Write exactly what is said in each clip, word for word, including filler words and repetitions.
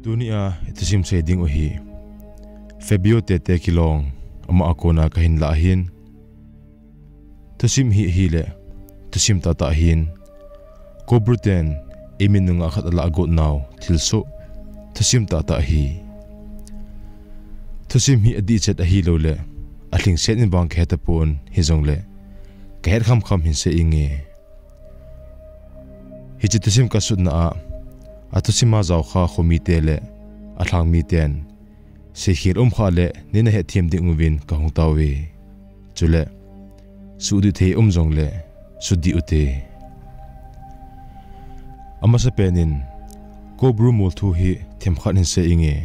Tunia ithusim sei ding u hi Fabio Tete Kilong, ama a kona kahin lah ahin. Thusim hi ahile thusim tahtah ahin. Cobra ten eimin nungah khat alah got nau thilsoh thusim tahtah ahi. Thusim hi adih chet ahilouleh alhingset in vang kahe tapon, hijongleh kahet khamkham hin sei inge. Hiche thusim kasutna a, athusima jaokha khomite le alhangmiten seikhel umkha le neina hetthem ding uvin kahung tauve. Chule sudih thei um jongle sudih ute. Amasapen in Cobra mol thu hi themkhat hin sei inge.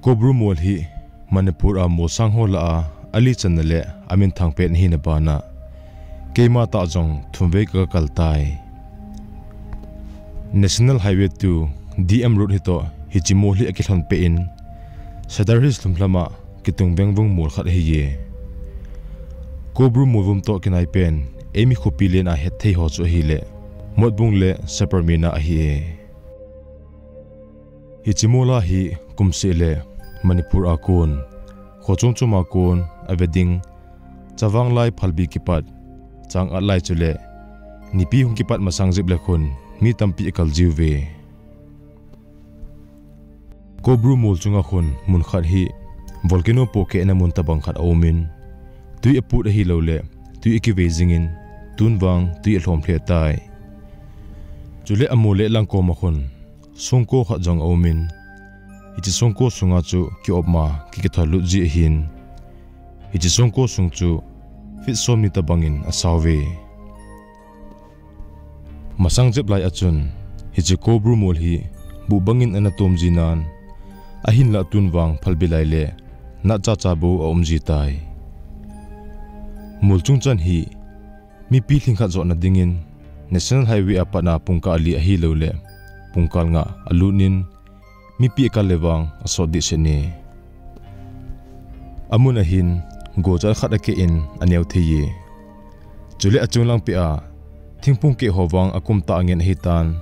Cobra mol hi Manipur a molsang ho lah a alichanna le aminthang pen ahina bana keima tah jong thumvei kakal tai. National Highway two, D M Road hitoh hiche mol hi akilhon peh in, Sadar Hills lhumlham a kitung vengvung mol khat ahiye. Cobra mol vum toh kinai pen eimi khopi len a hetthei ho chu ahile Motbung le Saparmeina ahiye. Hiche mol a hi kumseh le Manipur a kon, kho chomchom a kon ave ding, chavang lai phalbi kipat, chang-at lai chule nipi hung kipat masang jep le khun mi tampi akal jiuve. Cobra mol chunga khun mun khat hi volcano pohkehna mun tobang khat aumin, twi aput ahilouleh twi akivei jingin, tun vang twi alhom lheh tai. Chule amol le langkoma khun songko khat jong aumin, hiche songko sunga chu ki-op ma kikithol lut ji ahin, hiche songko sung chu feet somni tobangin asauve. Masang jep lai a chun hiche Cobra mol hi buh bangin ana tom jinan, ahinlah tun vang phalbi lai le nat chacha bou aum ji tai. Mol chungchan hi mipi lhingkhat jotna dingin National Highway a patna pungkah li ahilouleh pungkal nga alut in, mipi akal le vang asot dehset e. Amun ahin gochat khat akeh in aneo thei e. Chule achung lang peh a thingphung keh ho vang akum tah ngen ahitan,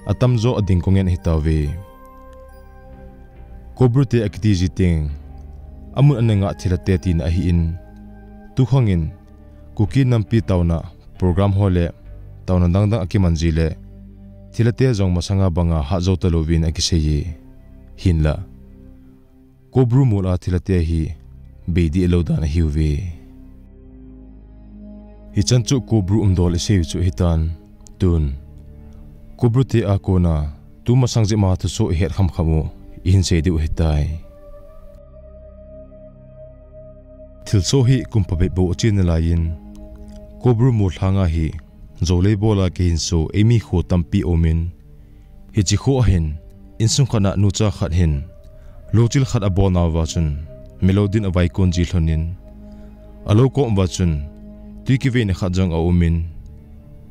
atamjo ading ko ngen ahitauve. Cobra te akiti ji teng amun ana ngah thilhate tina ahin, tukhangin Kuki nampi taona program ho le taona dangdang akiman ji le thilhate jong masanga banga hatjou talouvin akisei e. Hinlah Cobra mol a thilhate hi bei dih lou dan ahiuve. Hichan chu Cobra umdol isei u chu ahitan. Tun Cobra te a kona tumasang jep ma thusoh ihet khamkham u ihin sei diu ahitai. Thilsoh hi kum phabep bou achenna laiyin, Cobra mol lhanga hi jou le bol a kihinso eimi kho tampi aumin, hiche kho a hin insung khat a nucha khat hin louchil khat abolnauva chun melou din avaikon ji lhonin, alou kom uva chun twi kiveina khat jong aumin,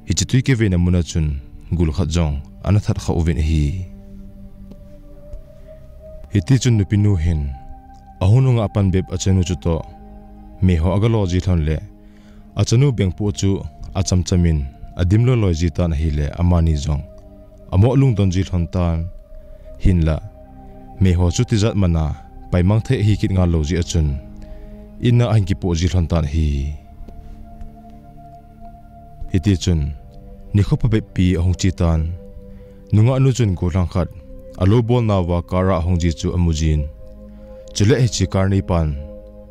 hiche twi kiveina muna chun gul khat jong ana that kha uvin ahi. Hitichun nupinu hin ahung nunga apan bep achanu chutoh meiho agalo ji lhon le achanu bengpoh chu achamchamin adim loi loi ji tan ahile amani jong amoh lungdon ji lhon tan. Hinlah meiho chu tijat mana paimang thei ahi kit ngal lou jeh a chun in a ahin kipoh ji lhon tan ahi. Hitichun nikho phabep pi ahung che tan, nungahnu chun gollhang khat alou bolnauva car a ahung ji chu amu jin, chule hiche car neipan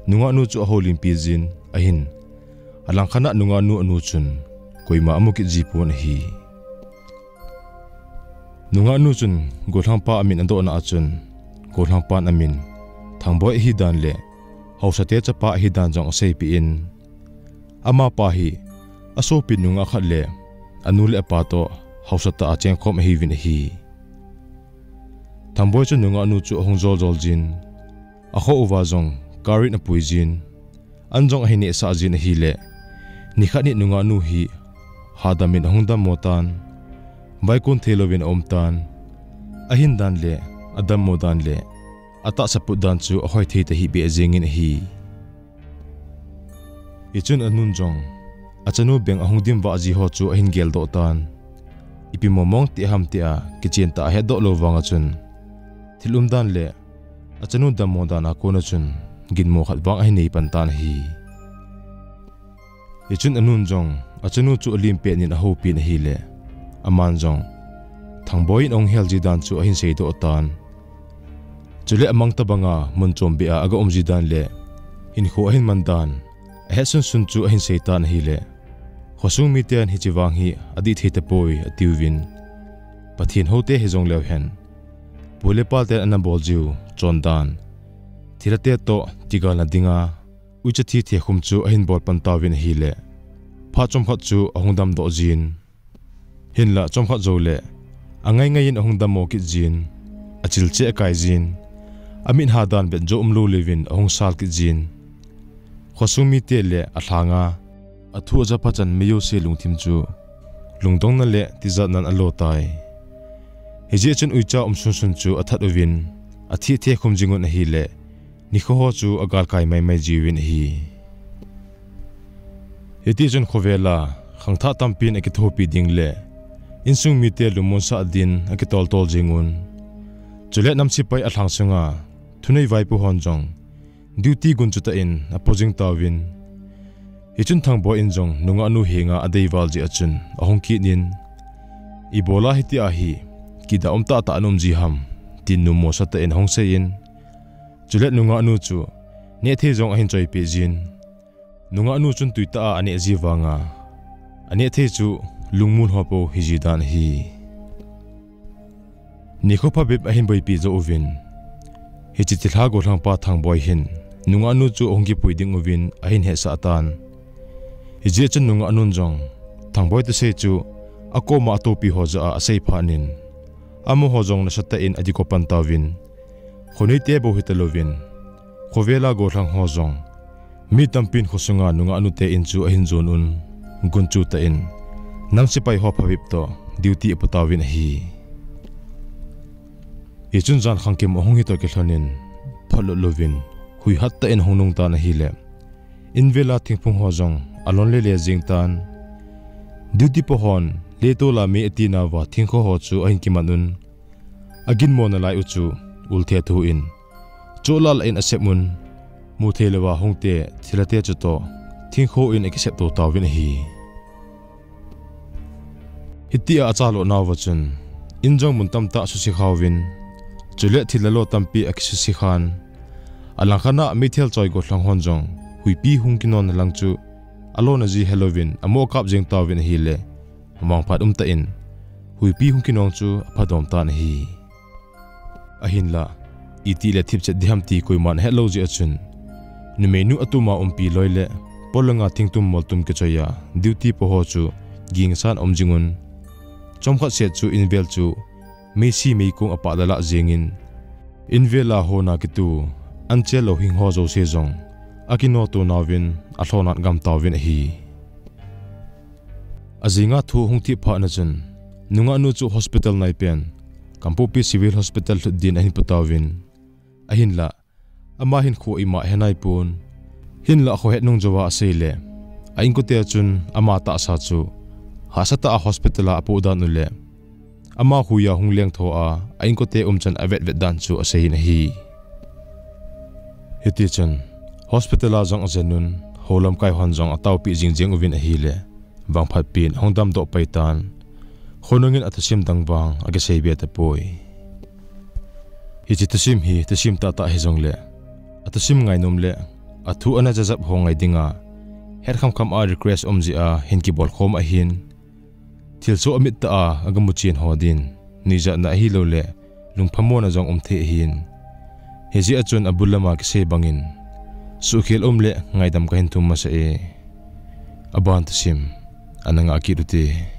nungahnu chu ahoulimpi jin ahin, alangkhat a nungahnu anu chun koima amu kit ji pon ahi. Nungahnu chun gollhangpa amin adohna a chun, gollhangpan amin Thangboi ahidan le haosate chapa ahidan jong aseipeh in, amapa hi asopi nungah khat le anu le apa toh haosatah a chengkhom ahiuvin ahi. Thangboi chun nungahnu chu ahung joljol jin, akho uva jong car in apui jin, an jong ahin nehsah jin ahile, nikhat ni nungahnu hi hadamin ahung dammo tan, vaikon theilouvin aum tan, ahin dan le adammo dan le atahsa put dan chu ahoi thei tahih beh jengin ahi. Hichun anun jong achanu beng ahung dimvah ji ho chu ahin geldoh tan, ipi momong ti ham tia kichen tah a ahetdoh lou vanga chun thil umdan le achanu dammo dan a kona chun ginmo khat vang ahin nei pan tan ahi. Hichun anun jong achanu chu alim pet in ahoupi in ahile, aman jong Thangboi in ahung hel ji dan chu ahin seidoh tan. Chule amang tabanga mun chombeh a aga um ji dan le hinkho ahin man dan ahet sunsun chu ahin sei tan ahile, khosung miten hiche vang hi adih thei tapoi atiuvin, Pathen houte hijongleu hen, pu le paten ana bol jiu chondan thilha te toh kigalna dinga uicha thi thekhum chu ahin bol pan tauvin ahile, phat chomkhat chu ahung damdoh jin. Hinlah chomkhat joule angai ngai in ahung dammo kit jin, achil cheh akai jin, amit ha dan vet jo umlou leuvin ahung sal kit jin. Khosung mite le alhanga athu aja phat chan mi jouse lungthim chu lungdongna le tijatnan alo tai. Hijeh chun uicha um sunsun chu athat uvin, athi thekhum jingun ahile, nikho ho chu agalkai maimai jiuvin ahi. Hitichun khovela khangthah tampin akithopi ding le insung mite lungmonsah din akitoltol jingun. Chule nam sepai alhang sunga thunei vaipo hon jong duty gunchu tah in apo jing tauvin. Hichun Thangboi in jong nungahnu henga adeival jeh a chun ahung kit in, ibola hitia hi kidah um tahtah ana um ji ham, tin numosa tah in ahung seiyin. Chule nungahnu chu nehthei jong ahin choipeh jin. Nungahnu chun tuitah a aneh ji vanga anehthei chu lungmul ho pou hiji dan ahi. Nikho phabep ahin boipi jou uvin, hiche thilha gollhangpa Thangboi hin nungahnu chu ahung kipui ding uvin ahin hetsah tan. Hijeh chun nungahnun jong Thangboi thusei chu akoma atopi ho jah a asei phat in, amaho jong nasatah in akikoi pan tauvin, khoneite bou hitalouvin, khovela gollhang ho jong mi tampin khosunga nungahnute in chu ahin jon un, gunchu tah in nam sepai ho phabep toh duty apo tauvin ahi. Hichun jan khangkim ahung hitoh kilhonin, phatlot louvin huihat tah in ahung nung tan ahile, invela thingphung ho jong alon lele jeng tan. Duty po hon letol a mei atinauva thingkho ho chu ahin kiman un, aginmo nalai u chu ulthe thu in, chohlal in asep un, muthei louva hungte thilhate chutoh thingkho in akisep to tauvin ahi. Hitia achalo nauva chun in jong mun tamtah asuse khauvin, chule thilha lo tampi akisuse khan, alangkhat a meithal choi gollhang hon jong huipi hung kinonna lang chu alona ji helouvin amo kap jeng tauvin ahile, vangphat umtah in huipi hung kinong chu aphadom tan ahi. Ahinla itile thipchet diham ti koiman ahetlou jeh a chun, numeinu atuma umpi loi le polanga thingtum moltum kichoi a duty po ho chu gingsan aum jingun, chomkhat set chu invel chu meisi meikong apah lalah jengin, invela hona kitu anchel louhing ho jouse jong akinoto nauvin alhonat gam tauvin ahi. Ajinga thu ahung thip phatna chun, nungahnu chu hospital naipen Kangpokpi Civil Hospital lhut din ahin pu tauvin, ahinla ama hinkho ima he naipon, hinla khohet nung jouva aseile, a inkote chun ama tahsa chu hahsatah a hospital a apoh dan u le, ama huiya hung lengtho a a inkote umchan avetvet dan chu aseiyin ahi. Hitichun hospital a jong ajenun, houlamkai hon jong ataopeh jingjeng uvin ahile, vangphatpin ahung damdoh paitan, khonungin athusim dang vang akiseibe tapoi. Hiche thusim hi thusim tahtah hijongle, athusim ngainom le athu ana jajap ho ngai dinga het khamkham a request um jeh a hin kibolkhom ahin, thilsoh amit tah a agamuchen ho din nuijatna ahiloule lungphamona jong umthei ahin, hijeh a chun abul lama kisei bangin suhkhel um le ngaidam kahin thum masa e. Aban thusim ana ngah kit ute.